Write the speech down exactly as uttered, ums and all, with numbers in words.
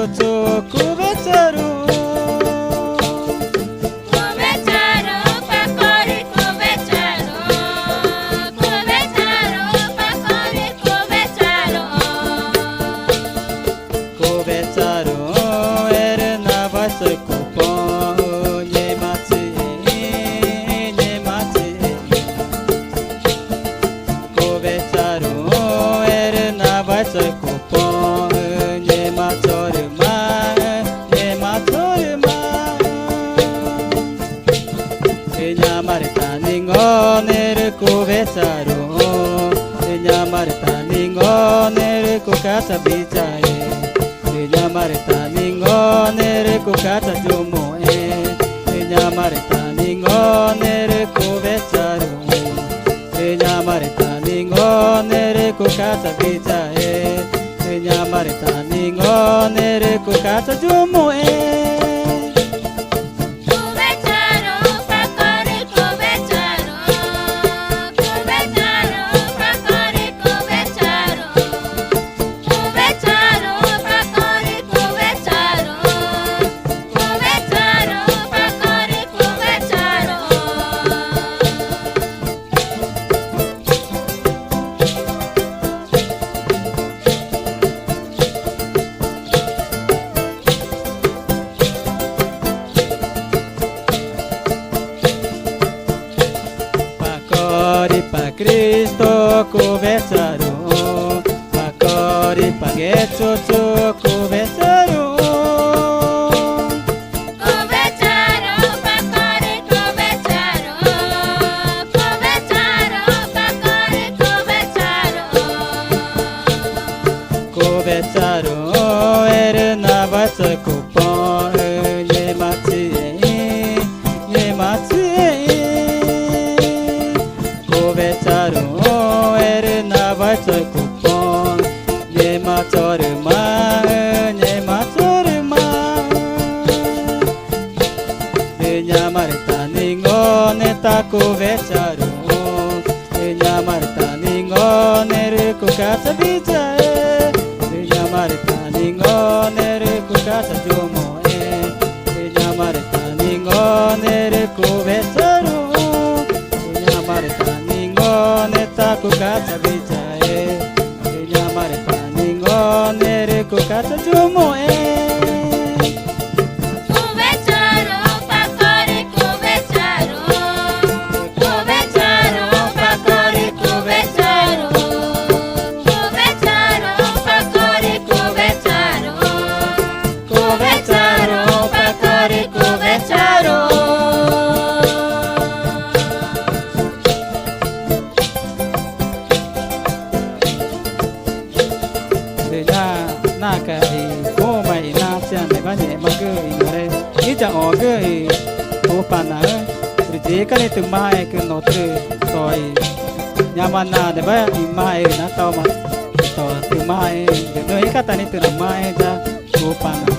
Cuvecharuxü̃, cuvecharuxü̃, pacori cuvecharuxü̃, cuvecharuxü̃, pacori cuvecharuxü̃. Cuvecharuxü̃, erü nawa chauicupõxü̃, ngẽma chixexü̃, ngẽma chixexü̃. Cuvecharuxü̃, erü nawa chauicupõxü̃, ngẽma chorümaxü̃, ngẽma chorümaxü̃. Rü ñoma rü tá ningõne rü cuvecharuxü̃, rü ñoma rü tá ningõne rü cucachawichae. Rü ñoma rü tá ningõne rü cacachayumuẽ. Rü ñoma rü tá ningõne rü cuvecharuxü̃. Rü ñoma rü tá ningõne rü cucachawichae. Rü ñoma rü tá ningõne rü cacachayumuẽ. Cuvecharuxü̃, pacori cuvecharuxü̃, cuvecharuxü̃, pacori cuvecharuxü̃. Cuvecharuxü̃, pacori cuvecharuxü̃, cuvecharuxü̃, pacori cuvecharuxü̃. Pacori pa Cristo cuvecharuxü̃, pacori pa Ngechuchu cuvecharuxü̃. Cuvecharuxü̃, pacori cuvecharuxü̃, cuvecharuxü̃, pacori cuvecharuxü̃. Cuvecharuxü̃, erü nawa chauicupõxü̃, ngẽma chixexü̃, ngẽma chixexü̃. Cuvecharuxü̃, erü nawa chauicupõxü̃, ngẽma chorümaxü̃, ngẽma chorümaxü̃. Rü ñoma rü tá ningõne tá cuvecharuxü̃. Rü ñoma rü tá ningõne rü cucachawichae. Rü ñoma rü tá ningõne rü cacachayumuẽ. Rü ñoma rü tá ningõne rü cuvecharuxü̃. Rü ñoma rü tá ningõne tá cucachawichae. Rü ñoma rü tá ningõne rü cacachayumuẽ. Cuvecharuxü̃, pacori cuvecharuxü̃, cuvecharuxü̃, pacori cuvecharuxü̃, cuvecharuxü̃, pacori cuvecharuxü̃, cuvecharuxü̃, pacori cuvecharuxü̃. Rü ñaa naca i guxü̃ma i nachiü̃ãnewa ngẽxmagü i ñuxre iyaxõgü i Tupanaxü̃. Rü yiĩcani tümaxẽẽcü notürü to i ñoma naãnewa i maxẽxü̃ na taxuma to tümaxẽẽ rü nüxĩca tá nixĩ tüxna maxẽxü̃ ya Tupana.